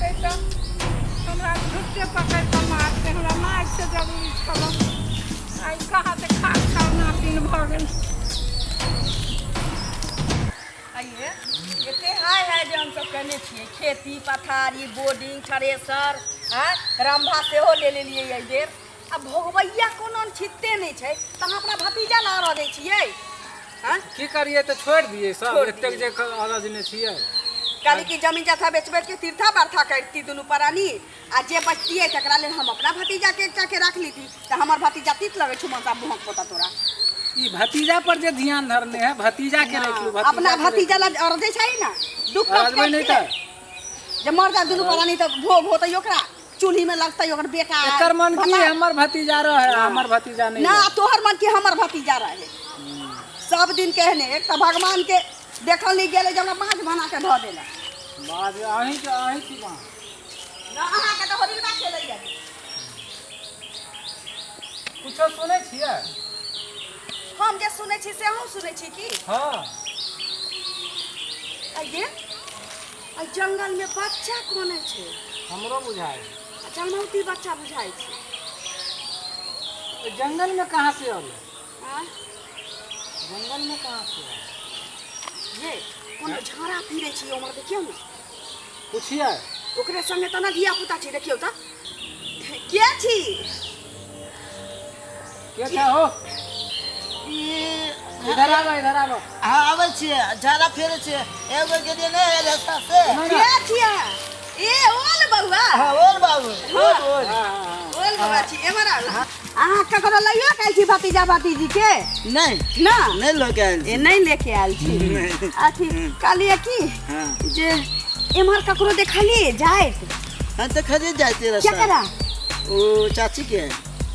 हेतै तऽ हमरा झुट्टे पकड़ि कऽ मारतै। हमरा मायसँ जरूरी छलऽ। आइ कहाँ तऽ खा खाउ नातिन भऽ गेल। आइए एते हाय हाय जे हमसब केने छियै खेती पथारी बोर्डिंग थ्रेसर आँय रम्भा सेहो ले लेलियै एहि बेर। आ भोगबैया कोनो छित्ते नहि छै तऽ अहाँ अपना भतीजा लऽ रह दै छियै। आँय की करिए तऽ छोड़ि दियै सब छोड़ि एतेक जे अरजने छियै। कहली कि जमीन जथा बेच बेच के तीर्था बार्था करती दुनू प्राणी आ जे बचतियै तकरा लेल हम अपना भतीजाके एकटा के राख लीती तऽ हमर भतीजा तीत लगै छौ मनसा मुँहक पोता तोरा। ई भतीजा पर जे ध्यान धरने है भतीजा के राखि लू। अपना भतीजा ला अरजै छै ने दुख कष्ट नहीं तऽ जे मर जा दुनू प्राणी तऽ भोग होतै ओकरा चूल्ही में लगतै ओकर बेटा। एकर मन की हमर भतीजा रहे हमर भतीजा नहीं ना तोहर मन की हमर भतीजा रहे। सब दिन कहने एक तऽ भगवान के देखल नहीं गेलै जे हमरा बाँझ बना के धऽ देलक। बाँझ अहीं के अहीं छी बाँझ ना अहाँके तऽ होरिलबा खेलैया। कुछो सुनै छियै? हम जे सुनै छी से अहूँ सुनै छी की? हाँ। आइये आ जंगल में बच्चा कोने छै? हमरो बुझाइ। जनमौती बच्चा बुझाइ छै। जंगल में कहाँ से अलै? आँय? जंगल में कहाँ से अलै? ये कोनो झाड़ा फिरै छी उम्हर देखियौ ने। पुछियै ओकरे संगे तऽ ना धिया पुता छै देखियौ तऽ। के छी? के छै हो? इधर आबो इधर आबो। हाँ आबै छियै झाड़ा फेरै छियै एगो गेलियै नहि आयल रास्ता से। के छियै? ए ओल बउआ। हाँ ओल बाबू ओल ओल। ओल बउआ छी एम्हर आउ। अहाँ ककरो लइयो के आयल छी भतीजा भतीजी के? नहीं ना नहीं लऽ के आयल छी। नहीं लेके आयल छी। अथी कहलियै की जे एम्हर ककरो देखलियै जाइत? हाँ देखलियै जाइते रास्ता। केकरा? ओ चाची के।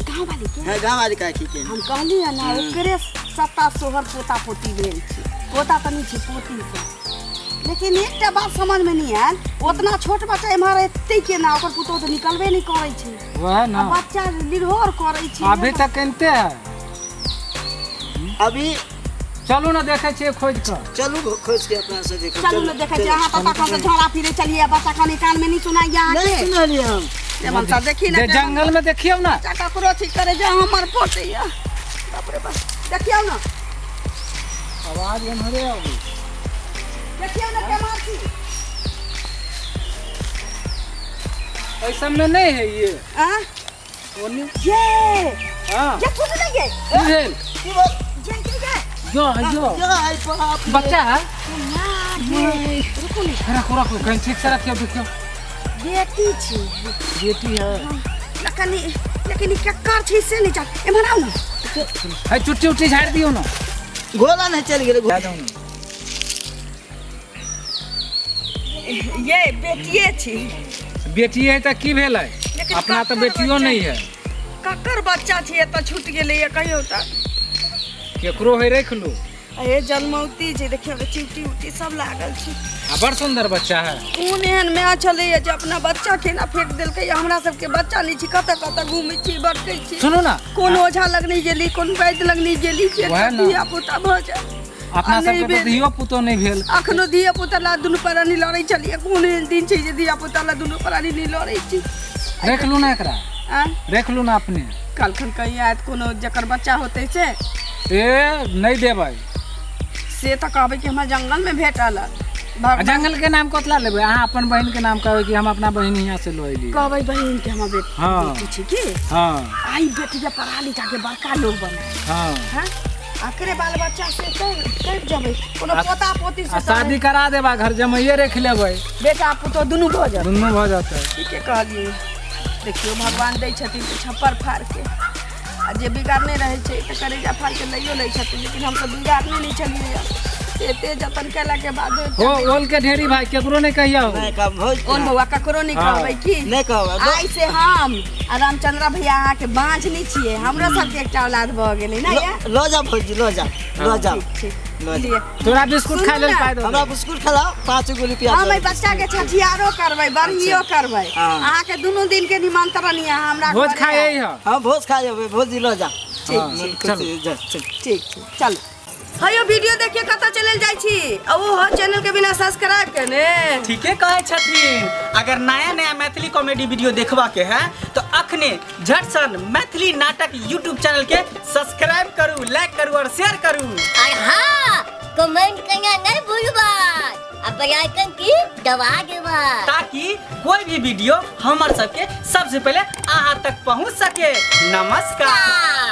गाँव वाली के? हाँ गाँव वाली काकी के। हम कहलियै ना ओकरे सत्ता सोहर पोता पोती भेल छै। पोता तऽ नहि छै पोती सब। लेकिन एकटा बात समझ में नहीं आयल उतना छोट बच्चा एम्हर एते केना ओकर पुतोह तऽ निकलबे नहीं करै छै। वएह ना बच्चा निरहोर करै छै। अभी तक कनते है। अभी चलू ना देखै छियै खोज कऽ। चलू खोज के अपना से देखो। चलू ना देखै छियै। अहाँ पापा कहाँ से झोरा फिरे चलिए बच्चा खानी कान में नहीं सुनाइए अहाँके। नहीं सुनलियै हम। मनसा देखी ना जंगल में देखियौ ना। बच्चा ककरो ठीक करे जे हमर पोतैया। बाप रे बाप देखियौ ना। आवाज एम्हरे आबै। देखियौ ना केना छी। एहि सब में नहीं है ये। आँ? ओने। ये। हाँ। ये सुन नहीं ये। की भेल? की भेल? ये, ये, ये। यो, यो। यो, आई बाप रे। बच्चा है? ये, रुको नहीं। रखो, रखो, कहीं ठीक से रखियो, देखियो। बेटी छी। बेटी है। लेकिन लेकिन केकर छी से नहीं जान। एम्हर आउ ना। है चुट्टी उट्टी झाड़ दियो ना। गोला नहीं चल गेलै। झाड़ दो ना। ये बेटिए छी। बेटी है तऽ की भेलै? लेकिन अपना तऽ ककर बेटियो बच्चा? नहीं है। ककर बच्चा छी एतऽ छूट गेलै या कहियो तऽ? केकरो है राखि लू। ए जनमौती छै देखियौ ने चिवटी उटी सब लागल छै। आ बड़ सुंदर बच्चा है। कोन एहन माय छलैया जे अपना बच्चा के ना फेंक देलकै? हमरा सबके बच्चा नहि छी, कतऽ कतऽ घूमै छी भटकै छी। सुनू ना। कोन ओझा लग नहि गेली कोन वैद्य लग नहि गेली जे वएह ना। धिया पुता भऽ जाय। अपना सबके तऽ धियो पुतो नहि भेल। अखनो धिया पुता ला दुनू प्राणी लड़ै छलियै। कोन एहन दिन छै जे धिया पुता ला दुनू प्राणी नहि लड़ै छी। राखि लू ना एकरा। आँय? राखि लू ना अपने। काल्हिखन कहीं आयत कोनो जकर बच्चा होतै से। ए नहीं देबै। से तऽ कहबै कि हमरा जंगल में भेटल है। आ जंगल के नाम कतला लेबै? अहाँ अपन बहिन के नाम कहबै कि हम अपना बहिन हियाँ से लऽ अयली? कहबै बहिन के हमर बेटी। हाँ। बेटी छै की? हाँ। आई बेटी के पढ़ा लिखा के बड़का लोग बनाए। हाँ। हाँ? आकरे बाल बच्चा से कब जबै कोनो पोता पोती से आ शादी करा देबा घर जमैये रख लेबै। बेटा पुतोह दुनू भऽ जायत। दुनू भऽ जेतै। ठीके कहलियै। देखियौ भगवान दै छथिन तऽ छप्पर फाड़ के आ जे बिगाड़ने रहै छै तऽ करेजा फाड़ के लैयो लै छथिन। लेकिन हमसब बिगाड़ने नहि छलियै एते जतन केलाके बादो। हो ओल के ढेरी भाई केकरो नहीं कहियो। नहीं कहब। ओल बउआ ककरो नहीं कहबै की? नहीं कहबै। आइ से हम आ रामचंद्र भैया अहाँके बाँझ नहि छियै, हमरो सबके एकटा औलाद भऽ गेलै ना। लऽ जाउ भौजी, लऽ जाउ, लऽ जाउ। ठीक ठीक। तोरा बिस्कुट खाय लेल पाइ दो। हमरा बिस्कुट खिलाओ 5 गो रुपया। हम एहि बच्चा के छठियारो करबै बरहियो करबै। अहाँके दुनू दिन के निमंत्रण यऽ हमरा। भोज खाय अइहऽ। हाँ भोज खाय अबै भौजी, लऽ जाउ। ठीक ठीक। चल ठीक चलू। हयो वीडियो देखिए कतऽ चलल जाइ छी आ ओहो चैनल के बिना सब्सक्राइब केने। ठीके कहै छथिन। अगर नया नया मैथिली कॉमेडी वीडियो देखबा के है तो अखने झटसन मैथिली नाटक यूट्यूब चैनल के सब्सक्राइब करू, लाइक करू और शेयर करू। और हाँ, कमेंट करना नहीं भूलबा आ बेल आइकन की दबा देबा, ताकि कोई भी वीडियो हमार सबके सबसे पहले अहाँ तक पहुँच सके। नमस्कार।